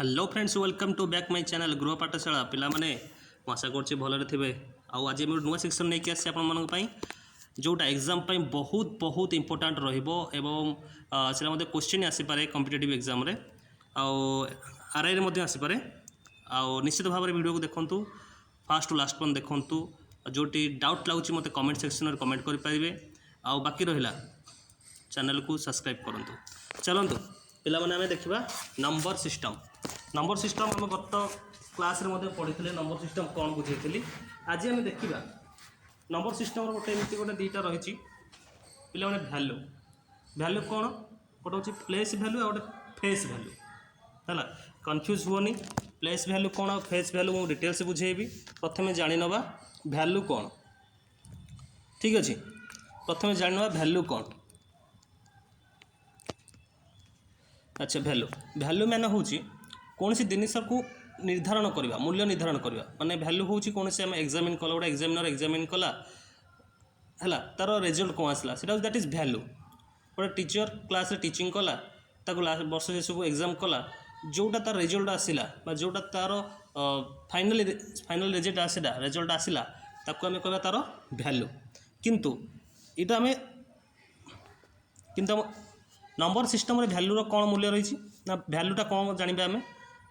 Hello friends, welcome to back my channel ଗୃହ ପାଠଶାଳା। ପିଲାମାନେ, ମୁଁ ଆଶା କରୁଛି ଭଲରେ ଥିବେ। ଆଉ ଆଜି ଆମେ ଗୋଟେ ନୂଆ ସେକ୍ସନ୍ ନେଇକି ଆସିଛି ଆପଣମାନଙ୍କ ପାଇଁ, ଯେଉଁଟା ଏକ୍ଜାମ୍ ପାଇଁ ବହୁତ ବହୁତ ଇମ୍ପୋର୍ଟାଣ୍ଟ ରହିବ ଏବଂ ସେଟା ମଧ୍ୟ କୋଶ୍ଚିନ୍ ଆସିପାରେ କମ୍ପିଟେଟିଭ୍ ଏକ୍ଜାମ୍ରେ ଆଉ ଆର୍ଆଇରେ ମଧ୍ୟ ଆସିପାରେ। ଆଉ ନିଶ୍ଚିତ ଭାବରେ ଭିଡ଼ିଓକୁ ଦେଖନ୍ତୁ, ଫାଷ୍ଟ ଟୁ ଲାଷ୍ଟ ପର୍ଯ୍ୟନ୍ତ ଦେଖନ୍ତୁ। ଆଉ ଯେଉଁଠି ଡାଉଟ୍ ଲାଗୁଛି, ମୋତେ କମେଣ୍ଟ ସେକ୍ସନରେ କମେଣ୍ଟ କରିପାରିବେ। ଆଉ ବାକି ରହିଲା, ଚ୍ୟାନେଲକୁ ସବସ୍କ୍ରାଇବ୍ କରନ୍ତୁ। ଚାଲନ୍ତୁ ପିଲାମାନେ, ଆମେ ଦେଖିବା ନମ୍ବର ସିଷ୍ଟମ୍। ନମ୍ବର ସିଷ୍ଟମ୍ ଆମେ ଗତ କ୍ଲାସ୍ରେ ମଧ୍ୟ ପଢ଼ିଥିଲେ। ନମ୍ବର ସିଷ୍ଟମ୍ କ'ଣ ବୁଝେଇଥିଲି। ଆଜି ଆମେ ଦେଖିବା ନମ୍ବର ସିଷ୍ଟମ୍ର ଗୋଟେ ଏମିତି ଗୋଟେ ଦୁଇଟା ରହିଛି ପିଲାମାନେ, ଭ୍ୟାଲୁ। ଭ୍ୟାଲୁ କ'ଣ? ଗୋଟେ ହେଉଛି ପ୍ଲେସ୍ ଭ୍ୟାଲୁ ଆଉ ଗୋଟେ ଫେସ୍ ଭ୍ୟାଲୁ। ହେଲା, କନଫ୍ୟୁଜ୍ ହୁଅନି। ପ୍ଲେସ୍ ଭ୍ୟାଲୁ କ'ଣ ଆଉ ଫେସ୍ ଭ୍ୟାଲୁ ମୁଁ ଡିଟେଲ୍ସ ବୁଝେଇବି। ପ୍ରଥମେ ଜାଣିନେବା ଭ୍ୟାଲୁ କ'ଣ। ଠିକ୍ ଅଛି, ପ୍ରଥମେ ଜାଣିନେବା ଭ୍ୟାଲୁ କ'ଣ। ଆଚ୍ଛା, ଭ୍ୟାଲୁ, ଭ୍ୟାଲୁ ମାନେ ହେଉଛି କୌଣସି ଜିନିଷକୁ ନିର୍ଦ୍ଧାରଣ କରିବା, ମୂଲ୍ୟ ନିର୍ଦ୍ଧାରଣ କରିବା। ମାନେ ଭ୍ୟାଲୁ ହେଉଛି କୌଣସି ଆମେ ଏକ୍ଜାମିନ୍ କଲା, ଗୋଟେ ଏକ୍ଜାମିନର ଏକ୍ଜାମିନ୍ କଲା, ହେଲା, ତାର ରେଜଲ୍ଟ କ'ଣ ଆସିଲା, ସେଇଟା ହେଉଛି, that is value. ଗୋଟେ ଟିଚର କ୍ଲାସ୍ରେ ଟିଚିଂ କଲା, ତାକୁ ଲାଷ୍ଟ ବର୍ଷ ଶେଷକୁ ଏକ୍ଜାମ୍ କଲା, ଯେଉଁଟା ତାର ରେଜଲ୍ଟ ଆସିଲା ବା ଯେଉଁଟା ତାର ଫାଇନାଲ୍ ରେଜଲ୍ଟ ଆସିଲା, ତାକୁ ଆମେ କହିବା ତାର ଭ୍ୟାଲୁ। କିନ୍ତୁ ଏଇଟା ଆମେ କିନ୍ତୁ ଆମ ନମ୍ବର ସିଷ୍ଟମରେ ଭ୍ୟାଲୁର କ'ଣ ମୂଲ୍ୟ ରହିଛି ନା ଭ୍ୟାଲୁଟା କ'ଣ ଜାଣିବା। ଆମେ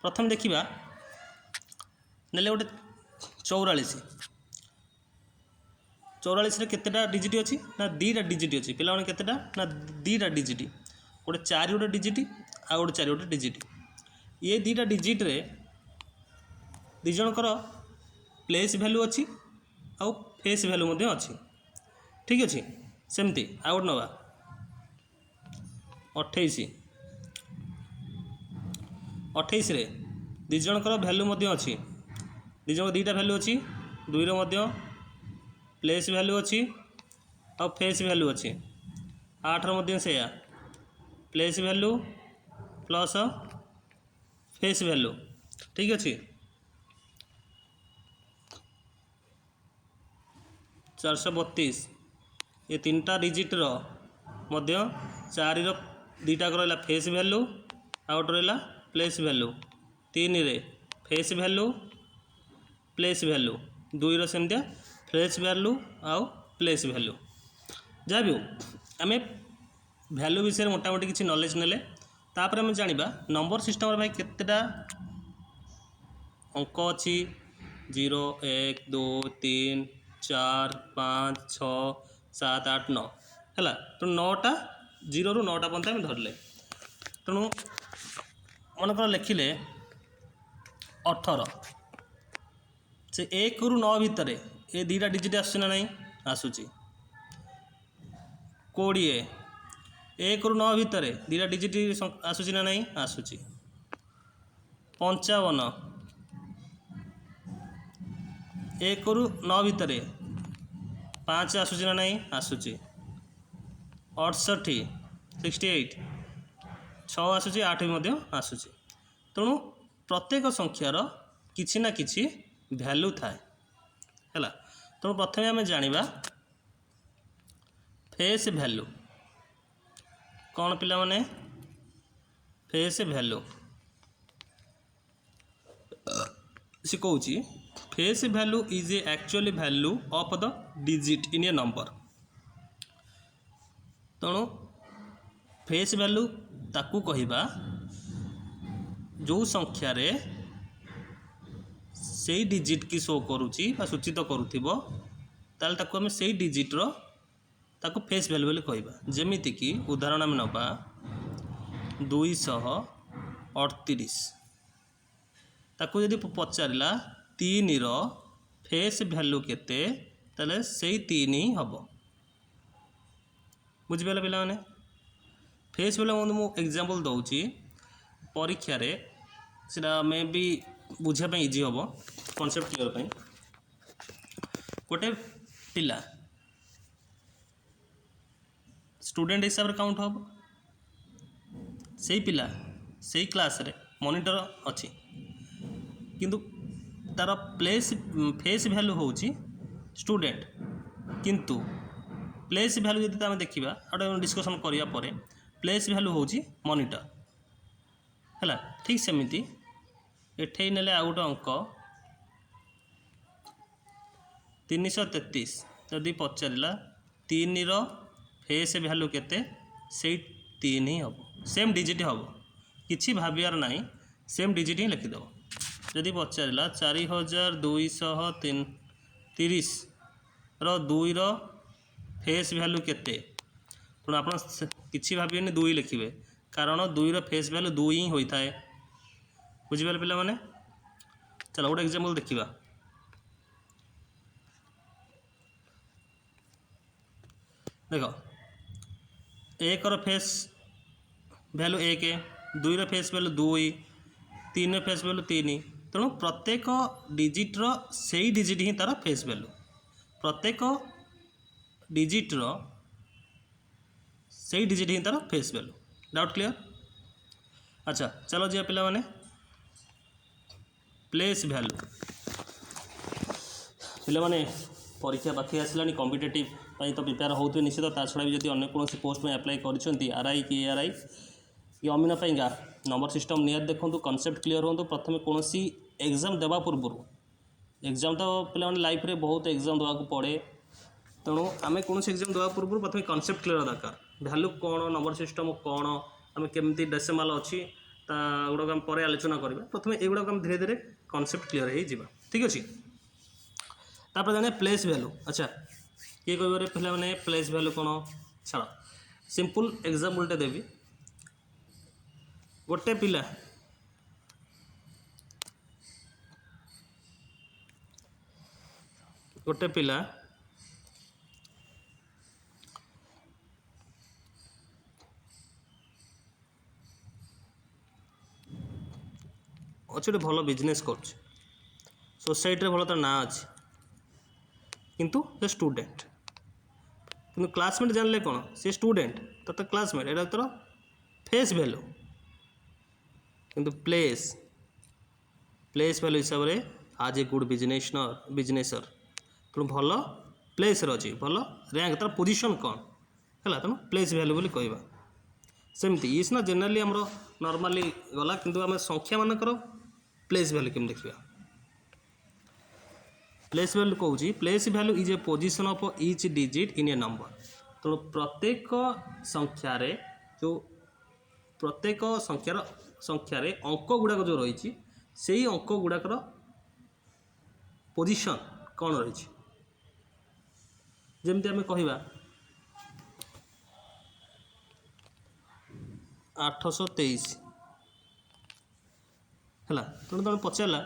ପ୍ରଥମେ ଦେଖିବା, ନେଲେ ଗୋଟେ 44। 44ରେ କେତେଟା ଡିଜିଟ୍ ଅଛି ନା ଦୁଇଟା ଡିଜିଟ୍ ଅଛି ପିଲାମାନେ। କେତେଟା ନା ଦୁଇଟା ଡିଜିଟ୍। ଗୋଟେ ଚାରି ଗୋଟେ ଡିଜିଟ୍ ଆଉ ଗୋଟେ ଚାରି ଗୋଟେ ଡିଜିଟ୍। ଇଏ ଦୁଇଟା ଡିଜିଟ୍ରେ ଦୁଇ ଜଣଙ୍କର ପ୍ଲେସ୍ ଭ୍ୟାଲୁ ଅଛି ଆଉ ଫେସ୍ ଭ୍ୟାଲୁ ମଧ୍ୟ ଅଛି। ଠିକ୍ ଅଛି, ସେମିତି ଆଉ ଗୋଟେ ନେବା, 28। 28ରେ ଦୁଇ ଜଣଙ୍କର ଭ୍ୟାଲୁ ମଧ୍ୟ ଅଛି। ଦୁଇ ଜଣ ଦୁଇଟା ଭ୍ୟାଲୁ ଅଛି। ଦୁଇର ମଧ୍ୟ ପ୍ଲେସ୍ ଭ୍ୟାଲୁ ଅଛି ଆଉ ଫେସ୍ ଭ୍ୟାଲୁ ଅଛି। ଆଠର ମଧ୍ୟ ସେଇଆ, place value plus face value. ଠିକ୍ ଅଛି, 432, ଏ ତିନିଟା ଡିଜିଟ୍ର ମଧ୍ୟ ଚାରିର ଦୁଇଟାକ ରହିଲା ଫେସ୍ ଭ୍ୟାଲୁ ଆଉ ଗୋଟେ ରହିଲା ପ୍ଲେସ୍ ଭ୍ୟାଲୁ। ତିନିରେ ଫେସ୍ ଭ୍ୟାଲୁ, ପ୍ଲେସ୍ ଭ୍ୟାଲୁ। ଦୁଇର ସେମିତିଆ ଫେସ୍ ଭ୍ୟାଲୁ ଆଉ ପ୍ଲେସ୍ ଭ୍ୟାଲୁ। ଯାହା ବି ହଉ, ଆମେ ଭ୍ୟାଲୁ ବିଷୟରେ ମୋଟାମୋଟି କିଛି ନଲେଜ୍ ନେଲେ। ତାପରେ ଆମେ ଜାଣିବା ନମ୍ବର ସିଷ୍ଟମରେ ଭାଇ କେତେଟା ଅଙ୍କ ଅଛି। 0, 1, 2, 3, 4, 5, 6, 7, 8, 9। ହେଲା, ତେଣୁ ନଅଟା, 0ରୁ 9ଟା ପର୍ଯ୍ୟନ୍ତ ଆମେ ଧରିଲେ। ତେଣୁ ମନେକର ଲେଖିଲେ 18, ସେ 1ରୁ 9 ଭିତରେ ଏ ଦୁଇଟା ଡିଜିଟ୍ ଆସୁଛି ନା ନାହିଁ? ଆସୁଛି। 20, 1ରୁ 9 ଭିତରେ ଦୁଇଟା ଡିଜିଟ୍ ଆସୁଛି ନା ନାହିଁ? ଆସୁଛି। 55, 1ରୁ 9 ଭିତରେ 5 ଆସୁଛି ନା ନାହିଁ? ଆସୁଛି। 68, 68, 6 ଆସୁଛି, 8 ବି ମଧ୍ୟ ଆସୁଛି। ତେଣୁ ପ୍ରତ୍ୟେକ ସଂଖ୍ୟାର କିଛି ନା କିଛି ଭ୍ୟାଲୁ ଥାଏ। ହେଲା, ତେଣୁ ପ୍ରଥମେ ଆମେ ଜାଣିବା ଫେସ୍ ଭ୍ୟାଲୁ କ'ଣ ପିଲାମାନେ। ଫେସ୍ ଭ୍ୟାଲୁ ସେ କହୁଛି, face value is a actually value of the digit in a number. ତେଣୁ ଫେସ୍ ଭ୍ୟାଲୁ ତାକୁ କହିବା ଯେଉଁ ସଂଖ୍ୟାରେ ସେଇ ଡିଜିଟ୍ କି ଶୋ କରୁଛି ବା ସୂଚିତ କରୁଥିବ, ତାହେଲେ ତାକୁ ଆମେ ସେଇ ଡିଜିଟ୍ର ତାକୁ ଫେସ୍ ଭ୍ୟାଲୁ ବୋଲି କହିବା। ଯେମିତିକି ଉଦାହରଣ ଆମେ ନେବା 238। ତାକୁ ଯଦି ପଚାରିଲା ତିନିର ଫେସ୍ ଭ୍ୟାଲୁ କେତେ, ତାହେଲେ ସେଇ 3 ହିଁ ହେବ। ବୁଝିପାରିଲେ ପିଲାମାନେ? ଫେସ୍ ଭ୍ୟାଲୁ ମୁଁ ଏକ୍ଜାମ୍ପଲ୍ ଦେଉଛି, ପରୀକ୍ଷାରେ ସେଇଟା ଆମେ ବି ବୁଝିବା ପାଇଁ ଇଜି ହେବ, କନସେପ୍ଟ କ୍ଲିୟର ପାଇଁ। ଗୋଟେ ପିଲା ଷ୍ଟୁଡେଣ୍ଟ ହିସାବରେ କାଉଣ୍ଟ ହେବ। ସେଇ ପିଲା ସେଇ କ୍ଲାସ୍ରେ ମନିଟର ଅଛି, କିନ୍ତୁ ତାର ଫେସ୍ ଭ୍ୟାଲୁ ହେଉଛି ଷ୍ଟୁଡେଣ୍ଟ। କିନ୍ତୁ ପ୍ଲେସ୍ ଭ୍ୟାଲୁ ଯଦି ଆମେ ଦେଖିବା, ଆଉ ଗୋଟେ ଡିସ୍କସନ୍ କରିବା ପରେ, ପ୍ଲେସ୍ ଭ୍ୟାଲୁ ହେଉଛି ମନିଟର। ହେଲା, ଠିକ୍ ସେମିତି ଏଠେଇ ନେଲେ ଆଉ ଗୋଟେ ଅଙ୍କ 333 ଯଦି ପଚାରିଲା 3ର ଫେସ୍ ଭ୍ୟାଲୁ କେତେ, ସେଇ 3 ହିଁ ହେବ, ସେମ୍ ଡିଜିଟ୍ ହେବ, କିଛି ଭାବିବାର ନାହିଁ, ସେମ୍ ଡିଜିଟ୍ ହିଁ ଲେଖିଦେବ। ଯଦି ପଚାରିଲା 4230ର 2ର ଫେସ୍ ଭ୍ୟାଲୁ କେତେ, ତେଣୁ ଆପଣ କିଛି ଭାବିବେନି, 2 ଲେଖିବେ, କାରଣ 2ର ଫେସ୍ ଭ୍ୟାଲୁ 2 ହିଁ ହୋଇଥାଏ। ବୁଝିପାରିଲେ ପିଲାମାନେ? ଚାଲ ଗୋଟେ ଏକ୍ଜାମ୍ପଲ୍ ଦେଖିବା। ଦେଖ, 1ର ଫେସ୍ ଭ୍ୟାଲୁ 1, 2ର ଫେସ୍ ଭ୍ୟାଲୁ 2, 3ର ଫେସ୍ ଭ୍ୟାଲୁ 3। ତେଣୁ ପ୍ରତ୍ୟେକ ଡିଜିଟ୍ର ସେଇ ଡିଜିଟ୍ ହିଁ ତା'ର ଫେସ୍ ଭ୍ୟାଲୁ, ପ୍ରତ୍ୟେକ ଡିଜିଟ୍ର ସେଇ ଡିଜିଟ୍ ହିଁ ତା'ର ଫେସ୍ ଭ୍ୟାଲୁ। Doubt clear? ଆଚ୍ଛା ଚାଲ ଯିବା ପିଲାମାନେ ପ୍ଲେସ୍ ଭ୍ୟାଲୁ। ପିଲାମାନେ ପରୀକ୍ଷା ପାଖେଇ ଆସିଲାଣି, କମ୍ପିଟେଟିଭ୍ ପାଇଁ ତ ପ୍ରିପେୟାର ହେଉଥିବେ ନିଶ୍ଚିତ। ତା ଛଡ଼ା ବି ଯଦି ଅନ୍ୟ କୌଣସି ପୋଷ୍ଟ ପାଇଁ ଆପ୍ଲାଏ କରିଛନ୍ତି, ଆର୍ I କି ଏ ଆର୍ I କି ଅମିନ ପାଇଁକା, ନମ୍ବର ସିଷ୍ଟମ୍ ନିହାତି ଦେଖନ୍ତୁ, କନସେପ୍ଟ କ୍ଲିୟର ହୁଅନ୍ତୁ। ପ୍ରଥମେ କୌଣସି ଏକ୍ଜାମ୍ ଦେବା ପୂର୍ବରୁ, ଏକ୍ଜାମ୍ ତ ପିଲାମାନେ ଲାଇଫ୍ରେ ବହୁତ ଏକ୍ଜାମ୍ ଦେବାକୁ ପଡ଼େ, ତେଣୁ ଆମେ କୌଣସି ଏକ୍ଜାମ୍ ଦେବା ପୂର୍ବରୁ ପ୍ରଥମେ କନସେପ୍ଟ କ୍ଲିୟର ଦରକାର। ଭ୍ୟାଲୁ କ'ଣ, ନମ୍ବର ସିଷ୍ଟମ୍ କ'ଣ, ଆମେ କେମିତି ଡେସିମାଲ୍ ଅଛି, ତା ଗୁଡ଼ାକ ଆମେ ପରେ ଆଲୋଚନା କରିବା। ପ୍ରଥମେ ଏଗୁଡ଼ାକ ଆମେ ଧୀରେ ଧୀରେ କନସେପ୍ଟ କ୍ଲିୟର ହେଇଯିବା, ଠିକ୍ ଅଛି? ତାପରେ ଜାଣିବା ପ୍ଲେସ୍ ଭ୍ୟାଲୁ। ଆଚ୍ଛା କିଏ କହିବ ରେ ପିଲାମାନେ ପ୍ଲେସ୍ ଭ୍ୟାଲୁ କ'ଣ? ଛାଡ଼, ସିମ୍ପଲ୍ ଏକ୍ଜାମ୍ପଲ୍ଟେ ଦେବି। ଗୋଟେ ପିଲା ଗୋଟେ ପିଲା ଅଛି, ଗୋଟେ ଭଲ ବିଜନେସ୍ କରୁଛି, ସୋସାଇଟିରେ ଭଲ ତାର ନାଁ ଅଛି, କିନ୍ତୁ ସେ ଷ୍ଟୁଡେଣ୍ଟ। କିନ୍ତୁ କ୍ଲାସମେଟ୍ ଜାଣିଲେ କ'ଣ, ସେ ଷ୍ଟୁଡେଣ୍ଟ ତ ତା କ୍ଲାସମେଟ୍, ଏଇଟା ତାର ଫେସ୍ ଭ୍ୟାଲୁ। କିନ୍ତୁ ପ୍ଲେସ୍ ପ୍ଲେସ୍ ଭ୍ୟାଲୁ ହିସାବରେ ଆଜ୍ ଏ ଗୁଡ୍ ବିଜନେସର, ତେଣୁ ଭଲ ପ୍ଲେସ୍ରେ ଅଛି, ଭଲ ର୍ୟାଙ୍କ, ତାର ପୋଜିସନ୍ କ'ଣ ହେଲା, ତେଣୁ ପ୍ଲେସ୍ ଭ୍ୟାଲୁ ବୋଲି କହିବା। ସେମିତି ଇଏ ସିନା ଜେନେରାଲି ଆମର ନର୍ମାଲି ଗଲା, କିନ୍ତୁ ଆମେ ସଂଖ୍ୟାମାନଙ୍କର ପ୍ଲେସ୍ ଭ୍ୟାଲୁ କେମିତି ଦେଖିବା? ପ୍ଲେସ୍ ଭ୍ୟାଲୁ କହୁଛି, place value is a position of each digit in a number. ତେଣୁ ପ୍ରତ୍ୟେକ ସଂଖ୍ୟାରେ ଯେଉଁ ପ୍ରତ୍ୟେକ ସଂଖ୍ୟାର ସଂଖ୍ୟାରେ ଅଙ୍କ ଗୁଡ଼ାକ ଯେଉଁ ରହିଛି, ସେଇ ଅଙ୍କ ଗୁଡ଼ାକର ପୋଜିସନ୍ କ'ଣ ରହିଛି। ଯେମିତି ଆମେ କହିବା 823 ହେଲା, ତେଣୁ ତମେ ପଚାରିଲା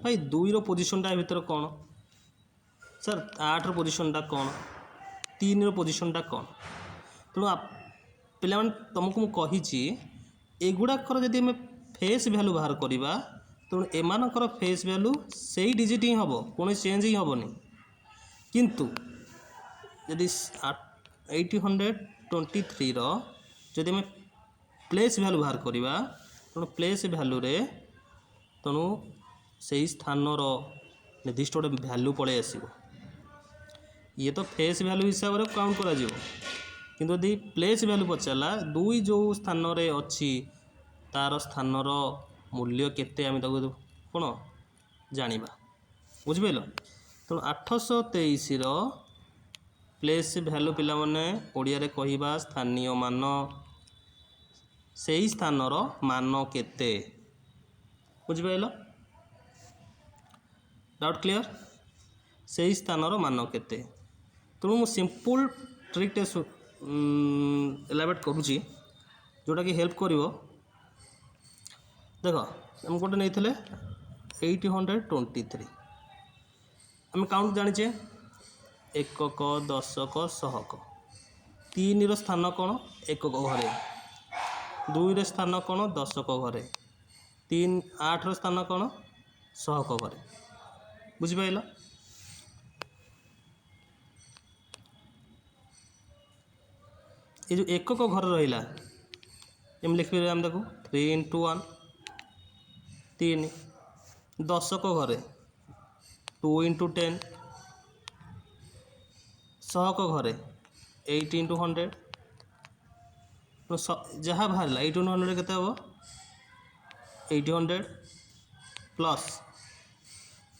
ଭାଇ 2ର ପୋଜିସନ୍ଟା ଏ ଭିତରେ କ'ଣ, ସାର୍ 8ର ପୋଜିସନ୍ଟା କ'ଣ, 3ର ପୋଜିସନ୍ଟା କ'ଣ। ତେଣୁ ପିଲାମାନେ ତୁମକୁ ମୁଁ କହିଛି, ଏଗୁଡ଼ାକର ଯଦି ଆମେ ଫେସ୍ ଭ୍ୟାଲୁ ବାହାର କରିବା, ତେଣୁ ଏମାନଙ୍କର ଫେସ୍ ଭ୍ୟାଲୁ ସେଇ ଡିଜିଟ୍ ହିଁ ହେବ, କୌଣସି ଚେଞ୍ଜ ହିଁ ହେବନି। କିନ୍ତୁ ଯଦି 823ର ଯଦି ଆମେ ପ୍ଲେସ୍ ଭ୍ୟାଲୁ ବାହାର କରିବା, ତେଣୁ ପ୍ଲେସ୍ ଭ୍ୟାଲୁରେ ତେଣୁ ସେଇ ସ୍ଥାନର ନିର୍ଦ୍ଦିଷ୍ଟ ଗୋଟେ ଭ୍ୟାଲୁ ପଳେଇ ଆସିବ। ଇଏ ତ ଫେସ୍ ଭ୍ୟାଲୁ ହିସାବରେ କାଉଣ୍ଟ କରାଯିବ, କିନ୍ତୁ ଯଦି ପ୍ଲେସ୍ ଭ୍ୟାଲୁ ପଚାରିଲା, 2 ଯେଉଁ ସ୍ଥାନରେ ଅଛି ତାର ସ୍ଥାନର ମୂଲ୍ୟ କେତେ ଆମେ ତାକୁ କ'ଣ ଜାଣିବା, ବୁଝିପାରିଲ? ତେଣୁ 823ର ପ୍ଲେସ୍ ଭ୍ୟାଲୁ ପିଲାମାନେ ଓଡ଼ିଆରେ କହିବା ସ୍ଥାନୀୟ ମାନ, ସେଇ ସ୍ଥାନର ମାନ କେତେ, ବୁଝିପାରିଲ? Doubt clear? ସେଇ ସ୍ଥାନର ମାନ କେତେ। ତେଣୁ ମୁଁ ସିମ୍ପଲ୍ ଟ୍ରିକ୍ଟେ ଏଲାବରେଟ୍ କରୁଛି, ଯେଉଁଟାକି ହେଲ୍ପ କରିବ। ଦେଖ, ଆମେ ଗୋଟେ ନେଇଥିଲେ 823, ଆମେ କାଉଣ୍ଟ ଜାଣିଛେ ଏକକ, ଦଶକ, ଶହକ। 3ର ସ୍ଥାନ କ'ଣ ଏକକ ଘରେ, 2ର ସ୍ଥାନ କ'ଣ ଦଶକ ଘରେ, 3 8ର ସ୍ଥାନ କ'ଣ ଶହକ ଘରେ, ବୁଝିପାରିଲ? ଏ ଯେଉଁ ଏକକ ଘର ରହିଲା, ଏମିତି ଲେଖିପାରିବା ଆମେ ତାକୁ 3 ଇଣ୍ଟୁ 1 3, ଦଶକ ଘରେ 2 ଇଣ୍ଟୁ 10, ଶହକ ଘରେ 8 ଇଣ୍ଟୁ 100, ଯାହା ବାହାରିଲା 8 ଇଣ୍ଟୁ 100 କେତେ ହେବ 800। ପ୍ଲସ୍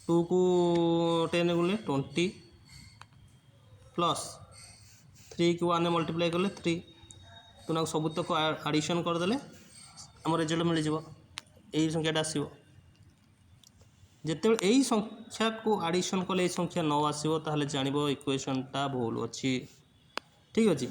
ଟୁକୁ 10 ଗୁଣିଲେ 20, ପ୍ଲସ୍ ଥ୍ରୀକୁ ୱାନ୍ରେ ମଲ୍ଟିପ୍ଲାଏ କଲେ ଥ୍ରୀ। ତେଣୁ ସବୁତକ ଆଡ଼ିସନ୍ କରିଦେଲେ ଆମ ରେଜଲ୍ଟ ମିଳିଯିବ, ଏଇ ସଂଖ୍ୟାଟା ଆସିବ। ଯେତେବେଳେ ଏଇ ସଂଖ୍ୟାକୁ ଆଡ଼ିସନ୍ କଲେ ଏଇ ସଂଖ୍ୟା ନ ଆସିବ, ତାହେଲେ ଜାଣିବ ଇକ୍ୱେସନ୍ଟା ଭୁଲ ଅଛି। ଠିକ୍ ଅଛି।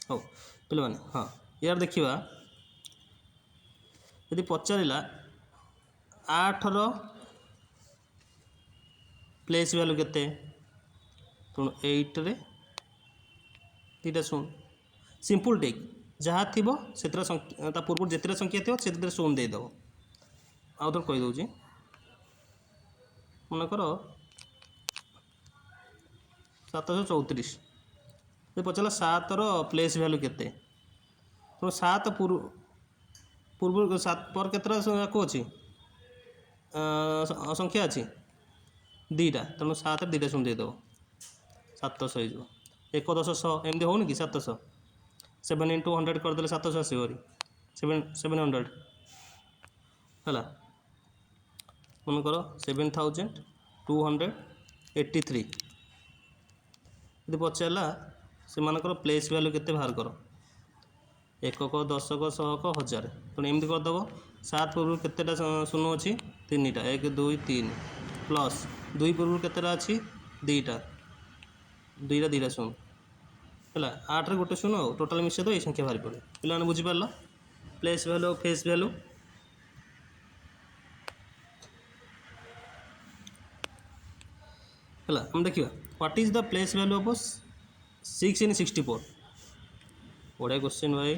ହଉ ପିଲାମାନେ, ହଁ ୟାର ଦେଖିବା, ଯଦି ପଚାରିଲା 8ର ପ୍ଲେସ୍ ଭ୍ୟାଲୁ କେତେ, ତେଣୁ 8ରେ 2ଟା ଶୂନ। ସିମ୍ପଲ୍ ଟ୍ରିକ୍, ଯାହା ଥିବ ସେଥିରେ ତା ପୂର୍ବରୁ ଯେତେଟା ସଂଖ୍ୟା ଥିବ ସେଥିରେ ଶୂନ ଦେଇଦେବ। ଆଉ ଥରେ କହିଦେଉଛି, ମନେକର 734, ଯଦି ପଚାରିଲା 7ର ପ୍ଲେସ୍ ଭ୍ୟାଲୁ କେତେ, ତେଣୁ 7 ପୂର୍ବରୁ 7 ପରେ କେତେଟା ୟାକୁ ଅଛି ସଂଖ୍ୟା ଅଛି 2ଟା, ତେଣୁ 7ରେ 2ଟା ଶୂନ ଦେଇଦେବ, 700 ହେଇଯିବ। 1 10 100 ଏମିତି ହେଉନି କି, 700 7 ଇଣ୍ଟୁ 100 କରିଦେଲେ 700 ଆସିବ ଭାରି, 700 ହେଲା। ମନେକର 7283, ଯଦି ପଚାରିଲା ସେମାନଙ୍କର ପ୍ଲେସ୍ ଭ୍ୟାଲୁ କେତେ ବାହାର କର, ଏକକ ଦଶକ ଶହକ ହଜାର, ତେଣୁ ଏମିତି କରିଦେବ। 7 ପୂର୍ବରୁ କେତେଟା ଶୂନ ଅଛି, 3ଟା, 1 2 3, ପ୍ଲସ୍ 2 ପୂର୍ବରୁ କେତେଟା ଅଛି, 2ଟା, 2ଟା 2ଟା ଶୂନ ହେଲା, 8ରେ ଗୋଟେ ଶୂନ, ଆଉ ଟୋଟାଲ୍ ମିଶାଇ ଦେବ, ଏଇ ସଂଖ୍ୟା ବାହାରି ପଡ଼ିବ। ପିଲାମାନେ ବୁଝିପାରିଲ ପ୍ଲେସ୍ ଭ୍ୟାଲୁ ଆଉ ଫେସ୍ ଭ୍ୟାଲୁ? ହେଲା, ଆମେ ଦେଖିବା what is the place value of 6 in 64। ବଢ଼ିଆ କ୍ୱେଶ୍ଚିନ୍ ଭାଇ।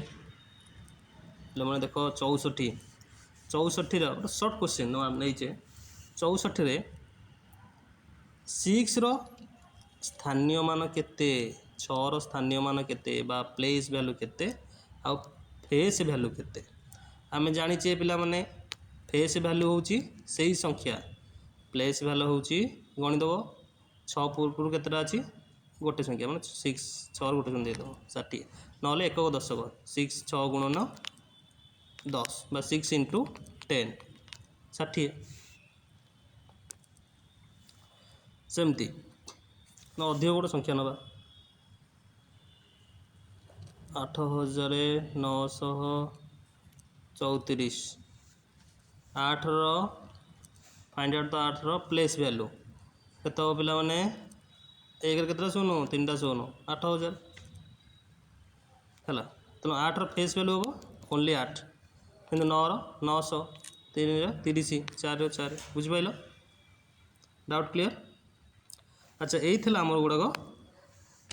ପିଲାମାନେ ଦେଖ, 64ର ଗୋଟେ ସର୍ଟ କ୍ୱେଶ୍ଚିନ୍ ଆମେ ନେଇଛେ। 64ରେ 6ର ସ୍ଥାନୀୟ ମାନ କେତେ, 6ର ସ୍ଥାନୀୟ ମାନ କେତେ ବା ପ୍ଲେସ୍ ଭ୍ୟାଲୁ କେତେ ଆଉ ଫେସ୍ ଭ୍ୟାଲୁ କେତେ। ଆମେ ଜାଣିଛେ ପିଲାମାନେ, ଫେସ୍ ଭ୍ୟାଲୁ ହେଉଛି ସେଇ ସଂଖ୍ୟା, ପ୍ଲେସ୍ ଭ୍ୟାଲୁ ହେଉଛି ଗଣିଦେବ 6 ପୂର୍ବରୁ କେତେଟା ଅଛି, ଗୋଟେ ସଂଖ୍ୟା, ମାନେ 6 6ର ଗୋଟେ ଶୂନ ଦେଇଦେବ 60, ନହେଲେ ଏକକ ଦଶକ 6 6 ଗୁଣନ 10 ବା 6 ଇଣ୍ଟୁ 10 60। ସେମିତି ନା ଅଧିକ ଗୋଟେ ସଂଖ୍ୟା ନେବା, 8934, 8ର ଫାଇଣ୍ଡ ଆଉଟ୍ ଦ 8ର ପ୍ଲେସ୍ ଭ୍ୟାଲୁ କେତେ ହେବ ପିଲାମାନେ, 1ରେ କେତେଟା ଶୂନ, 3ଟା ଶୂନ, 8000 ହେଲା। ତେଣୁ 8ର ଫେସ୍ ଭ୍ୟାଲୁ ହେବ ଓନ୍ଲି 8, କିନ୍ତୁ 9ର 900, 3ର 30, 4ର 4। ବୁଝିପାରିଲ? Doubt clear? ଆଚ୍ଛା, ଏଇ ଥିଲା ଆମର ଗୁଡ଼ାକ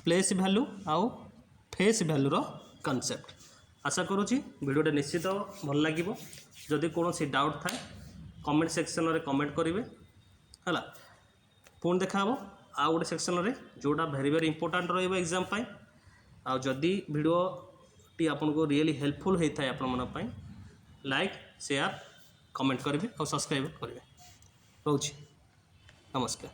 ପ୍ଲେସ୍ ଭ୍ୟାଲୁ ଆଉ ଫେସ୍ ଭ୍ୟାଲୁର କନସେପ୍ଟ। ଆଶା କରୁଛି ଭିଡ଼ିଓଟା ନିଶ୍ଚିତ ଭଲ ଲାଗିବ। ଯଦି କୌଣସି ଡାଉଟ୍ ଥାଏ କମେଣ୍ଟ ସେକ୍ସନରେ କମେଣ୍ଟ କରିବେ ହେଲା। ପୁଣି ଦେଖା ହେବ ଆଉ ଗୋଟେ ସେକ୍ସନରେ, ଯେଉଁଟା ଭେରି ଭେରି ଇମ୍ପୋର୍ଟାଣ୍ଟ ରହିବ ଏକ୍ଜାମ୍ ପାଇଁ। ଆଉ ଯଦି ଭିଡ଼ିଓଟି ଆପଣଙ୍କୁ ରିଏଲି ହେଲ୍ପଫୁଲ୍ ହେଇଥାଏ ଆପଣମାନଙ୍କ ପାଇଁ, ଲାଇକ୍ ସେୟାର କମେଣ୍ଟ କରିବେ ଆଉ ସବସ୍କ୍ରାଇବ୍ କରିବେ। ରହୁଛି, ନମସ୍କାର।